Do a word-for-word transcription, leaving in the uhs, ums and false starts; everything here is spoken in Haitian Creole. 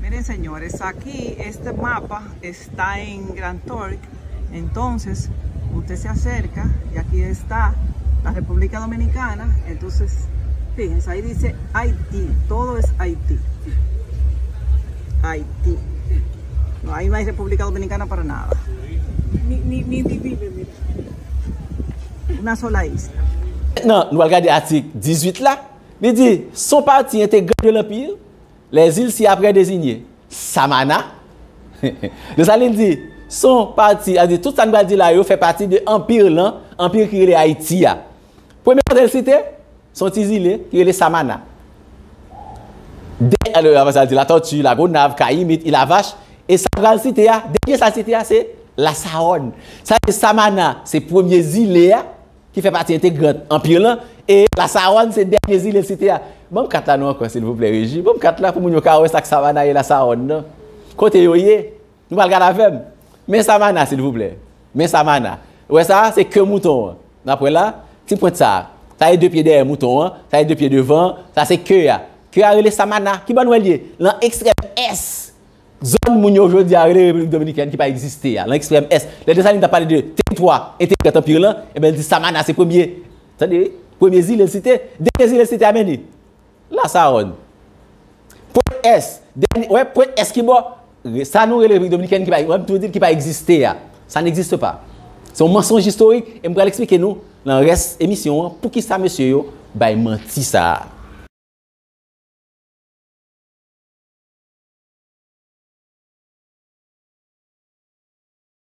Miren, señores, aquí este mapa está en Grand Turk. Entonces, usted se acerca y aquí está la República Dominicana. Entonces, fíjense, ahí dice Haití. Todo es Haití. Haití. No, ahí no hay República Dominicana para nada. Ni, ni, ni divide, mira. Una sola isla. Maintenant, nou al gade atik dizuit la. Li di, sont parties intégrantes de l'Empire, les îles ci-après désignées Samana. Desalin di, sont parties, a di, tout sa n pral di la yo fè pati de anpir lan, anpir ki rele Ayiti a. Premye kote l site, se yon ti zile ki rele Samana. Dènye, alò, apre sa, l di Latòti, Lagonav, Kayimit, Ilavach. E sa l pral site a, dènye sa l site a, se Lasawòn. Sa vle di Samana, se premye zile a, ki fè pati entegrant anpir lan, e Lasawòn, se dènye zile l site a. Ban m kat la non ankò, silvouplè, Reji. Ban m kat la pou moun yo ka wè sa k Samana ye, Lasawòn nan. Kote yo ye? Nou pral gade avè m. Men Samana, silvouplè. Men Samana. Ou wè sa, se ke mouton an. N ap wè la, ti pwent sa. Sa se de pye dèyè mouton an, sa se de pye devan an, sa se ke a. Ke a rele Samana. Ki bò nou wè l ye? Nan ekstrèm ès zòn moun yo jodi a rele Repiblik Dominikèn ki pa egziste a, nan ekstrèm ès. Lè Desalin t ap pale de teritwa entegrant anpir lan, ebyen, l di Samana se premye, tande, wi, premye zile l site. Dènye zile l site a, men li. Lasawòn. Pwent ès. Dènye, wè, pwent ès ki bò? Sa nou rele Repiblik Dominikèn ki pa, wè, m tou di l ki pa egziste a. Ça n'existe pas. Se yon mansonj istorik, e m pral eksplike nou nan rès emisyon an poukisa mesye yo bay manti sa a.